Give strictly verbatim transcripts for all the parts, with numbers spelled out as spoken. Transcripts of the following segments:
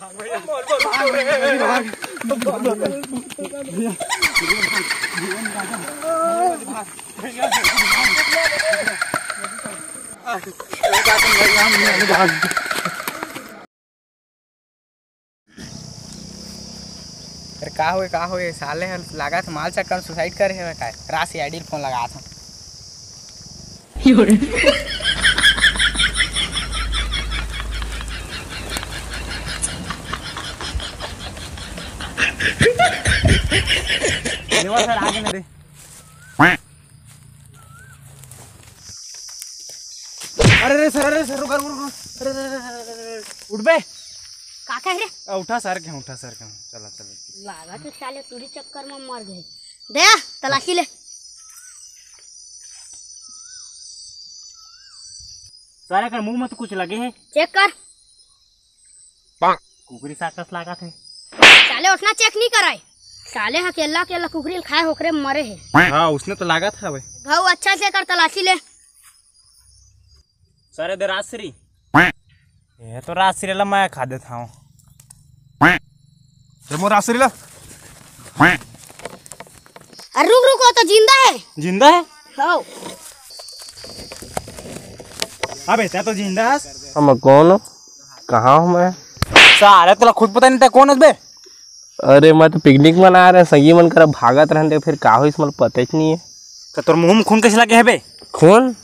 अरे का होए, का होए, साले ह लागत माल चक्कर में suicide करे हवे काय? रात से आईडी फोन लगात हूँ। लेवा सर, आगे न दे। अरे रे सर, अरे सर, रुक, रुक, रुक। अरे, अरे, अरे, अरे, अरे, उठ बे। का कहे रे? आ, उठा सर के, उठा सर के, चला, चला। लागा तो साले टूरी चक्कर में मर गए। दे, तलाशी ले। सारे कर मुंह में तो कुछ लगे है। चेक कर। कुकरी साकस लागत है। साले उतना चेक नहीं कराए। साले ह केला केला कुकरी ल खाए होकरे मरे है। हाँ, उसने तो लागत है भाई। भाऊ अच्छा से कर तलाशी ले। सारे दे राजश्री। ये तो राजश्री ला मैं खा देता हूँ। दे मोर राजश्री ला। अरे रुक रुक, वो तो जिंदा है। जिंदा है? हाँ। अबे, तै तो जिंदा हस। हम कौन हो? कहाँ हूँ मैं? सारे तोला खुद पता नहीं तै कौन हस बे? अरे, मैं तो पिकनिक मना रहे, संगी मन करा भागत रहन, ते फिर का होइस, मोला पता ही नहीं है। तो तोर मुंह में खून कैसे लगे है बे? खून?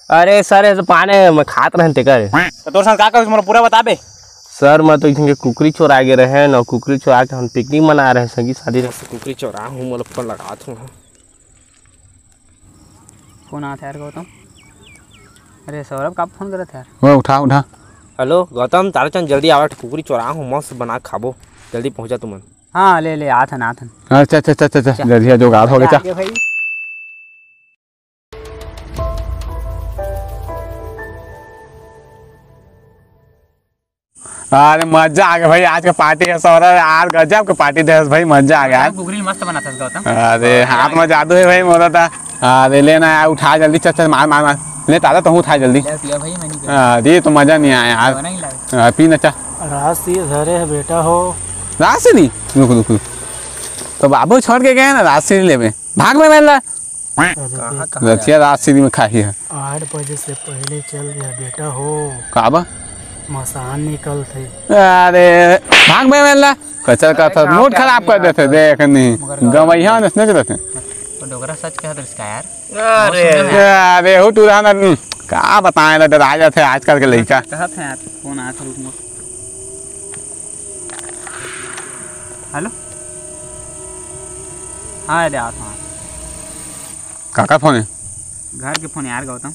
अरे सर, ये तो पाने मैं खात रहन ते कर। तो तोर साथ का करिस, मोला पूरा बता बे। सर, मैं तो इसन के कुकरी चोरा गे रहे न, कुकरी चोरा के हम पिकनिक मना रहे, संगी साथी रहे। कुकरी चोरा हूँ, मोला फोन लगात हूँ। फोन आत हे यार गौतम। अरे सौरभ, का फोन करत हे यार? ओए, उठा, उठा। हेलो गौतम, ताराचंद, जल्दी आवा, कुकरी चोरा हूँ, मस्त बना के खाबो, जल्दी पहुँचा तुमन। हाँ, ले, ले, आथन, आथन। अच्छा, अच्छा, अच्छा, अच्छा, अच्छा, अच्छा। जल्दी आ, जुगाड़ हो गया, अच्छा। आगे भाई। अरे मजा आ गया भाई, आज का पार्टी है सौरभ यार, गजब का पार्टी दे भाई, मजा आ गया आज। कुकरी मस्त बनाथस गौतम। अरे हाथ में जादू है भाई मोरा ता। अरे लेना यार, उठा जल्दी, चल चल, मार मार मार। ले ताजा, तहूँ उठा जल्दी। ले पिया भाई, मैं नहीं पीऊँ। अरे तो मजा नहीं आया यार। नहीं लगा। हाँ, पी ना, चल। राशि धरे है बेटा हो। राशि नहीं? रुक रुक रुक। तो बाबू छोड़ के गए ना, राशि नहीं लेवे। भाग बे मेला। अरे कहाँ, देख। कहाँ रथिया रात सीधी में खाही है। आठ बजे से पहले चल गया बेटा हो। का बा? मसान निकलथे। अरे भाग बे मेला, कचर का था, अरे, मूड खराब कर देथे, देख नहीं। मगर गवैया ने सुने रहते। तो डोकरा सच कहत रहिस का यार? अरे। अरे हो टूरा ना, का बताएं ला, डरा जाथे आजकल के लइका। कहत हे यार, फोन आत रुक मत। हेलो। हाँ, दे आत हूँ। काकर फोन है? घर के फोन यार गौतम।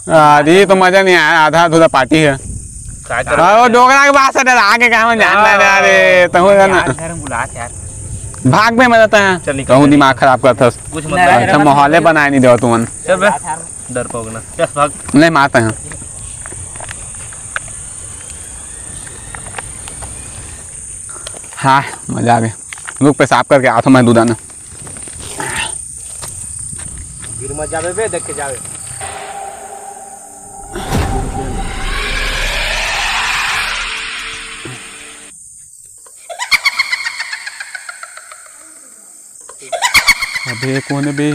अरे तो मजा नहीं आया, आधा अधूरा पार्टी है। का कर हाँ, वो डोकरा के बात से डरा के कहा मैं जान ना यार, तहूँ जाना। यार, घर में बुलात यार। भाग में मजा आता है। चल निकल, कहूँ चल दिमाग निकल। खराब करता। कुछ मत नहीं, बोल। अच्छा, माहौले बनाए नहीं दो तुमन। चल बे। डरपोक ना। चल, भाग। नहीं, मारते हैं। हाँ, मजा आ गया। रुक, पेशाब करके आता हूँ मैं, दूधा ना। गिर मत जावे बे, देख के जावे। अबे, कोन हे बे?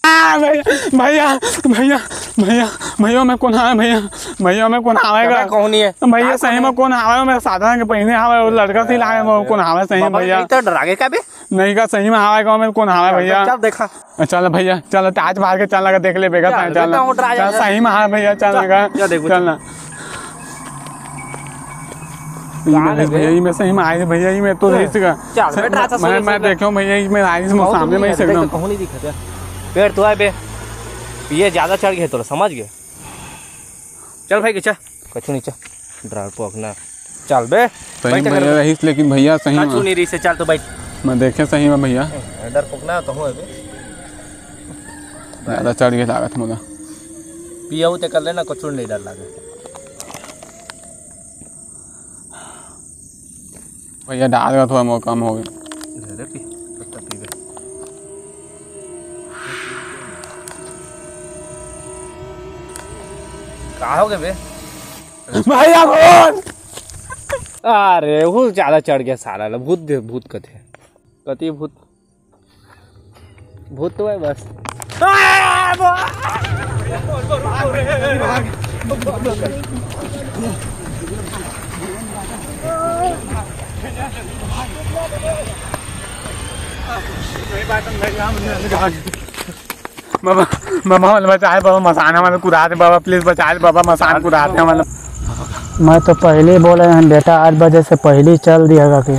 आ, भैया, भैया, भैया, भैया, भैया, मैं कोन आवे भैया? भैया, मैं कोन आवे अबे, का? कौन है? भैया, सही में कोन आवे? मैं साधारण के पहिने आवे, वो लड़का से लागे, मैं कोन आवे सही में बाबा, भैया? नहीं तो डरा के का बे? नहीं का, सही में आवे का, मैं कोन आवे भैया? चल देखा। चल भैया, चल, टार्च मार के चल लगा, देख ले बेगा, चल, चल, बेटा, उठ रहा है, चल, चल। सही में, हाँ भैया, चल चल, लगा, चल देखो, चल चल। ना। कहाँ ले भैया, भैया? ये मैं सही में आए, भैया, ये मैं तो चल, रही सीखा। चल, सर, बेटा, मैं, अच्छा, मैं, सुन, मैं सुन, देखे हूँ भैया, ये मैं आए, इसमें बहुत सामने नहीं में ही है, सीख देख, रहा हूँ। कहूँ नहीं दिखा था। पेट तो है बे, ये ज्यादा चढ़ गया तोला, समझ गए? चल भाई, चल। कछु नहीं, चल। डरपोक ना। चल बे। सही बैठ में कर। रहीस, लेकिन भैया सही में। कछु नहीं रहीस, चल तो बैठ। मैं देखे सही में भैया। डरपोक ना कहूँ है बे। ज्यादा चढ़ के लागत मोला। पियाऊ ते कर लेना, कछु नहीं डर लागे। भैया डाल का थोड़ा मोर कम हो गया। ले, ले पी, तब तक पीबे। का हो गए बे? भैया भूत। अरे, वो ज्यादा चढ़ गया साला ला। भूत दे, भूत कथे। कति भूत? भूत तो है बस। बाबा, बाबा, हमला बचा ले बाबा, मसान हमला कुदात हे बाबा, please बचा ले बाबा, मसान कुदात हे हमला। मैं तो पहले ही बोले हन बेटा, आठ बजे से पहले ही चल दिया करके।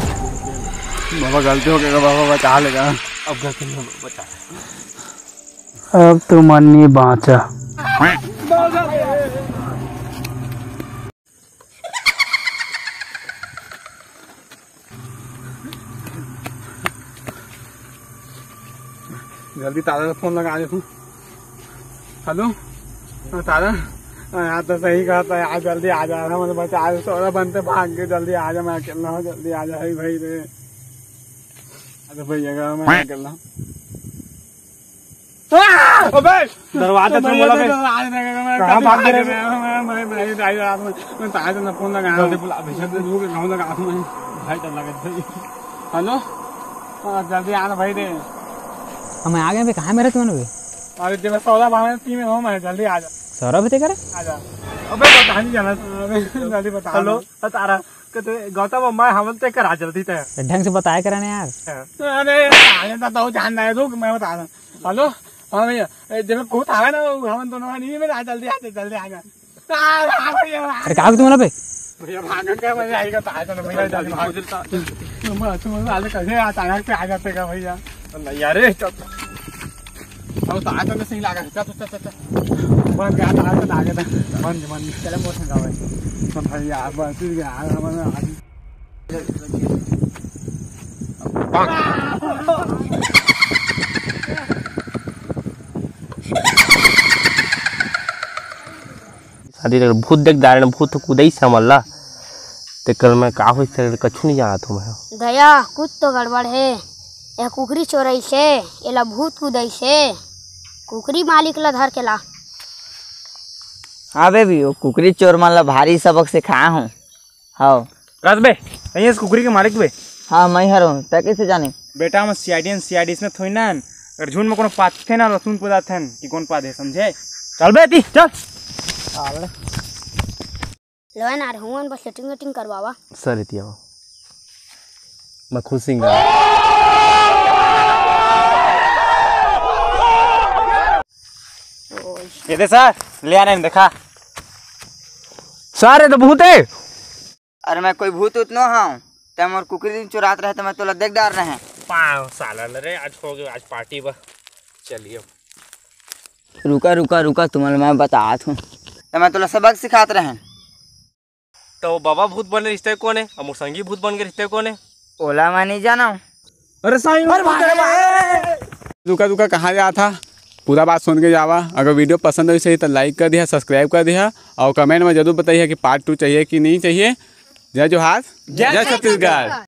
बाबा, गलती हो गया बाबा, बचा लेगा। अब गलती नहीं होगा, बचा ले। अब तुमन नहीं बाँचा। जल्दी तारा ला फोन लगा दे तू। हेलो, हाँ, तारा, हाँ, यार तो सही कहा था यार, जल्दी आ जा, मतलब बचा ले, सोरा बनते भाग के, जल्दी आ जा, मैं अकेला हूँ, जल्दी आ जा, हे भाई रे। अरे भैया का मैं अकेला हूँ। अबे! दरवाजा तो बोला बे। कहाँ भाग गए रे? मैं, मैं, मैं, मैं, मैं, मैं, मैं, मैं, मैं, तारा से फोन लगा। जल्दी बुला, भैया। लोग गाँव लगा, मैं भाई डर लगा भाई। हेलो? हाँ, जल्दी आना भाई रे। हम आ गए बे, कहाँ मेरे तुमने बे? अरे, जब सौदा भाव में तीन में हो, मैं जल्दी आ जा। सौरभ थे करे? आ जा। अबे, बता नहीं जाना। अबे, जल्दी बता। हेलो, तारा। कहते, "गौतम, मैं हमन ते करा जल्दी ते।" ढंग से बताया करा ना यार। अरे, आने तो, तो जान रहे तू, मैं बता रहा। हेलो, हाँ भैया, ए, देखो, खुद आवे ना, वो हमन दोनों नहीं, मैं आ, जल्दी आ जा, जल्दी आ जा। आ, आ, भैया, आ। अरे, का हो तुम लोग पे? भैया, भागन का, मैं आएगा, तो आ जाना, भैया, जल्दी भाग। मैं, तुम लोग आले कैसे अचानक से आ जाते का, भैया? नहीं यार, रे, चल। अब तो आज तो सही लगा, चल, चल, चल, चल। बन गया, तो आज तो आ गया था। बन, बन। चलो, मोटर गावे। तो भैया, बस, फिर गया, हमन आज। शादी तक भूत देख डारे न, भूत तो कूदई समझ ला। ते कल मैं का होइस ते कछु नहीं जानत हूँ मैं। दया, कुछ तो गड़बड़ हे। यह कुकरी चोरई से, एला भूत कूदई से। कुकरी मालिक ला धर के ला। हाँ बेबी, वो कुकरी चोर मन ला भारी सबक सिखाए हूँ। हाँ। रस बे, यही इस कुकरी के मालिक बे। हाँ, मैं हर हूँ। तै कैसे जाने? बेटा, हम सीआईडी, सीआईडी इसने थोड़ी ना हन। अगर झुंड में कोनो पाथे ना, लहसुन पुदाथन कि कौन पादे, समझे? चल बे, ती, चल। लो ना रे, हुआ बस सेटिंग वेटिंग करवावा। सर, इतिया हो। मैं खुश सिंह। ये दे सर, ले आने में देखा। सर, ये तो भूत है। अरे मैं कोई भूत उत नो हूँ, ते मोर कुकरी दिन चुरात रहे तो मैं तोला देख डार रहे। पाँव साला न रे, आज हो गयो, आज पार्टी बा। चलिए। रुका, रुका, रुका, तुम्हारे मैं बतात हूँ। तो मैं तोला सबक सिखात रहे। तो बाबा भूत बने रिश्ते कौन है? और मोर संगी भूत बन के रिश्ते कौन है? ओला मैं नहीं जाना हूँ। अरे साईं, अरे भाग रे, भाग रे। रुका, रुका, कहाँ जा था? पूरा बात सुन के जावा। अगर वीडियो पसंद होइस हे तो लाइक कर दिहा, सब्सक्राइब कर दिहा और कमेंट में जरूर बताइए कि पार्ट टू चाहिए कि नहीं चाहिए। जय जोहार, जय जय छत्तीसगढ़।